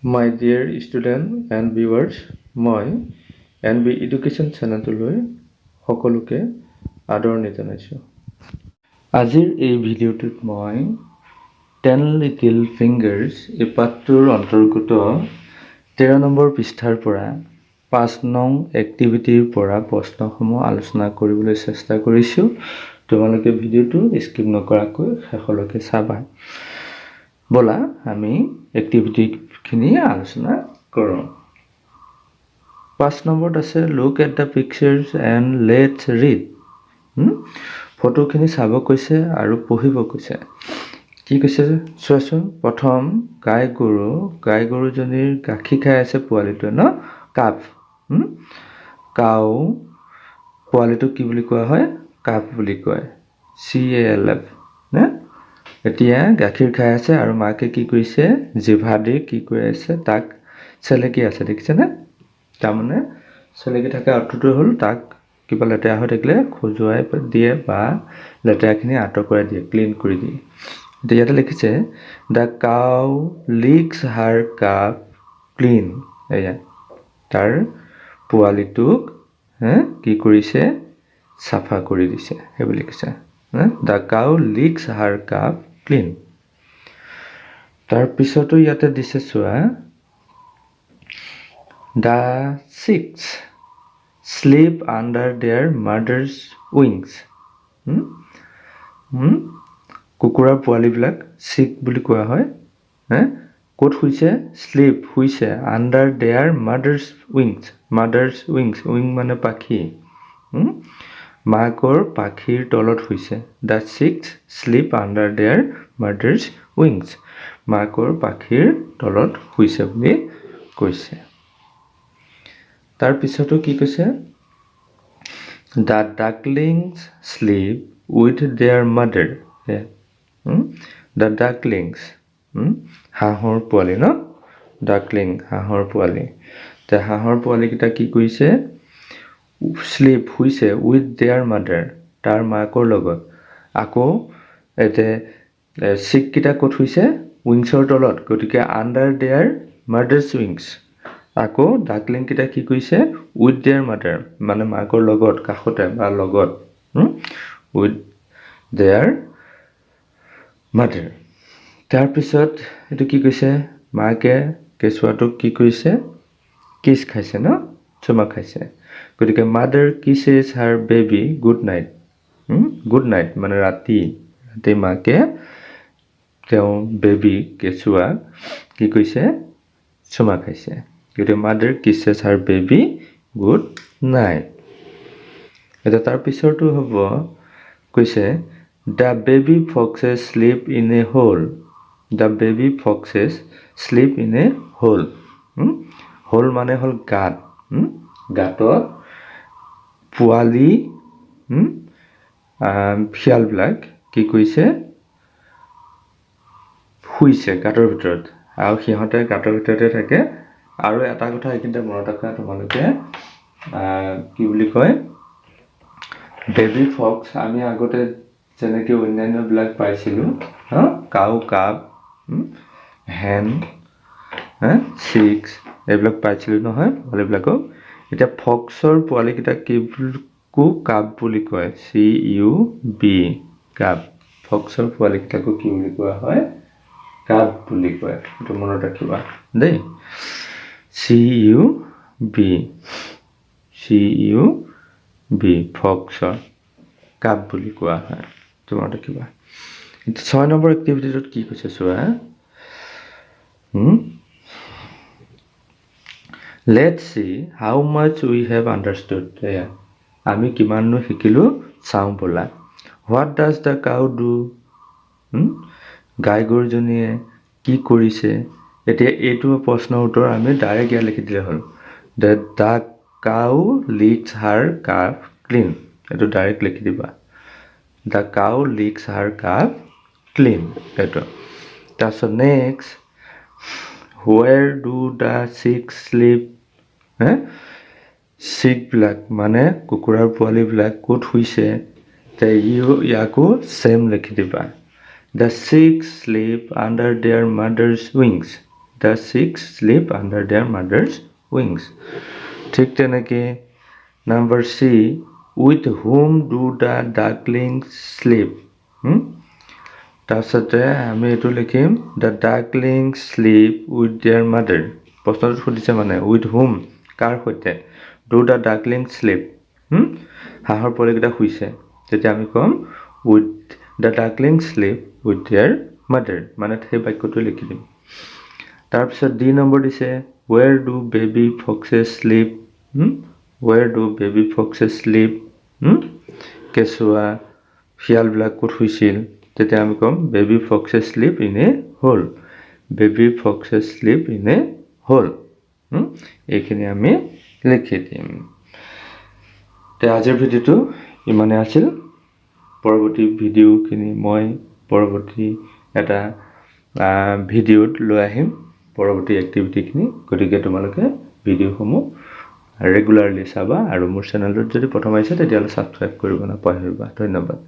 My dear student and viewers, মই N B education চেনেলটোলৈ সকলোকে আদৰণি জনাইছোঁ। আজিৰ এই ভিডিঅ'টোত মই টেন লিটিল ফিংগাৰ্ছ এই পাঠটোৰ অন্তৰ্গত 13 নম্বৰ পৃষ্ঠাৰ পৰা 5 নং এক্টিভিটিৰ পৰা প্ৰশ্নসমূহ আলোচনা কৰিবলৈ চেষ্টা কৰিছোঁ। তোমালোকে ভিডিঅ'টো স্কিপ নকৰাকৈ শেষলৈকে চাবা। ব'লা, আমি এক্টিভিটিখিনি আলোচনা কৰোঁ। 5 নম্বৰত আছে, "Look at the pictures and let's read." ফটোখিনি চাব কৈছে আৰু পঢ়িব কৈছে। কি কৈছে চোৱাচোন। প্ৰথম গাই গৰু, গাই গৰুজনীৰ গাখীৰ খাই আছে পোৱালিটোৱে ন? কাফ। কাউ পোৱালিটোক কি বুলি কোৱা হয়? কাফ বুলি কয়, CALF নে? এতিয়া গাখীৰ খাই আছে আৰু মাকে কি কৰিছে? জিভা দি কি কৰি আছে? তাক চেলেকি আছে, দেখিছেনে? তাৰমানে চেলেকি থকা অৰ্থটো হ'ল তাক কিবা লেতেৰা হৈ থাকিলে খজুৱাই দিয়ে বা লেতেৰাখিনি আঁতৰ কৰাই দিয়ে, ক্লিন কৰি দিয়ে। এতিয়া ইয়াতে লিখিছে, "The cow licks her calf clean." এয়া তাৰ পোৱালিটোক হে কি কৰিছে? চাফা কৰি দিছে, সেইবুলি লিখিছে। "The cow licks her calf clean." তাৰপিছতো ইয়াতে দিছে চোৱা, "The chicks sleep under their mother's wings." কুকুৰাৰ পোৱালিবিলাক চিক বুলি কোৱা হয়। হে ক'ত শুইছে? শ্লিপ, শুইছে, under their mother's wings. Mother's wings, wing মানে পাখি। মাকৰ পাখিৰ তলত শুইছে। "The chicks sleep under their mother's wings." মাকৰ পাখিৰ তলত শুইছে বুলি কৈছে। তাৰপিছতো কি কৈছে? "The ducklings sleep with their mother." The ducklings, হাঁহৰ পোৱালি ন? ডাকলিং, হাঁহৰ পোৱালি। তে হাঁহৰ পোৱালিকেইটা কি কৰিছে? শ্লিপ, শুইছে, উইথ there mother, তাৰ মাকৰ লগত। আকৌ এতিয়া চিককেইটা ক'ত শুইছে? উইংছৰ তলত, গতিকে আণ্ডাৰ there mothers wings. আকৌ ডাকলিংকেইটা কি কৰিছে? উইথ there mother মানে মাকৰ লগত, কাষতে বা লগত, উইথ there mother. তাৰপিছত এইটো কি কৈছে? মাকে কেঁচুৱাটোক কি কৰিছে? কিছ খাইছে ন? চুমা খাইছে। গতিকে "Mother kisses her baby good night." Good night মানে ৰাতি। ৰাতি মাকে তেওঁ বেবী, কেঁচুৱা কি কৰিছে? চুমা খাইছে। গতিকে "Mother kisses her baby good night." এতিয়া তাৰ পিছৰটো হ'ব, কৈছে, "The baby foxes sleep in a hole." "The baby foxes sleep in a hole." Hole মানে হ'ল গাঁত। গাঁতত পোৱালি শিয়ালবিলাক কি কৰিছে? শুইছে গাঁতৰ ভিতৰত আৰু সিহঁতে গাঁতৰ ভিতৰতে থাকে। আৰু এটা কথা এইখিনিতে মনত ৰাখা তোমালোকে, কি বুলি কয়, বেবী ফক্স, আমি আগতে যেনেকৈ অন্যান্যবিলাক পাইছিলোঁ, কাউ, কাব, হেন, চিক্স, এইবিলাক পাইছিলোঁ নহয় পোৱালিবিলাকক? এতিয়া ফক্সৰ পোৱালিকেইটাক কি কো কাব বুলি কয়, CUB, কাব। ফক্সৰ পোৱালিকেইটাকো কি বুলি কোৱা হয়? কাব বুলি কয়। এইটো মনত ৰাখিবা দেই। CUB, CUB, ফক্সৰ কাব বুলি কোৱা হয়, এইটো মনত ৰাখিবা। 6 নম্বৰ এক্টিভিটিটোত কি কৈছে চোৱা। "Let's see how much we have understood." এয়া আমি কিমাননো শিকিলোঁ চাওঁ ব'লা। "What does the cow do?" গাই গৰুজনীয়ে কি কৰিছে? এতিয়া এইটো প্ৰশ্নৰ উত্তৰ আমি ডাইৰেক্ট ইয়াত লিখি দিলে হ'ল, "The cow licks her calf clean." এইটো ডাইৰেক্ট লিখি দিবা, "The cow licks her calf clean." এইটো। তাৰপিছত next, "Where do the chicks sleep?" হে চিকবিলাক মানে কুকুৰাৰ পোৱালিবিলাক ক'ত শুইছে? তে ইয়াকো ছেম লিখি দিবা, "The chicks sleep under their mother's wings." The chicks sleep under their mother's wings. ঠিক তেনেকৈ number C, with whom do the ducklings sleep? তাৰপিছতে আমি এইটো লিখিম, the ducklings sleep with their mother. প্ৰশ্নটোত সুধিছে মানে উইথ হুম, কাৰ সৈতে, do the ডাকলিং শ্লিপ, হাঁহৰ পোৱালিকেইটা শুইছে, তেতিয়া আমি ক'ম with the duckling sleep with their mother, মানে সেই বাক্যটো লিখি দিম। তাৰপিছত ডি নম্বৰ দিছে, where do baby foxes sleep? Where do baby foxes sleep? কেঁচুৱা শিয়ালবিলাক ক'ত শুইছিল? তেতিয়া আমি ক'ম baby foxes sleep in a hole, baby foxes sleep in a hole. এইখিনি আমি লিখি দিম। তে আজিৰ ভিডিঅ'টো ইমানেই আছিল। পৰৱৰ্তী ভিডিঅ'খিনি মই পৰৱৰ্তী এটা ভিডিঅ'ত লৈ আহিম, পৰৱৰ্তী এক্টিভিটিখিনি। গতিকে তোমালোকে ভিডিঅ'সমূহ ৰেগুলাৰলি চাবা আৰু মোৰ চেনেলটোত যদি প্ৰথম আহিছে, তেতিয়াহ'লে ছাবস্ক্ৰাইব কৰিব নাপাহৰিবা। ধন্যবাদ।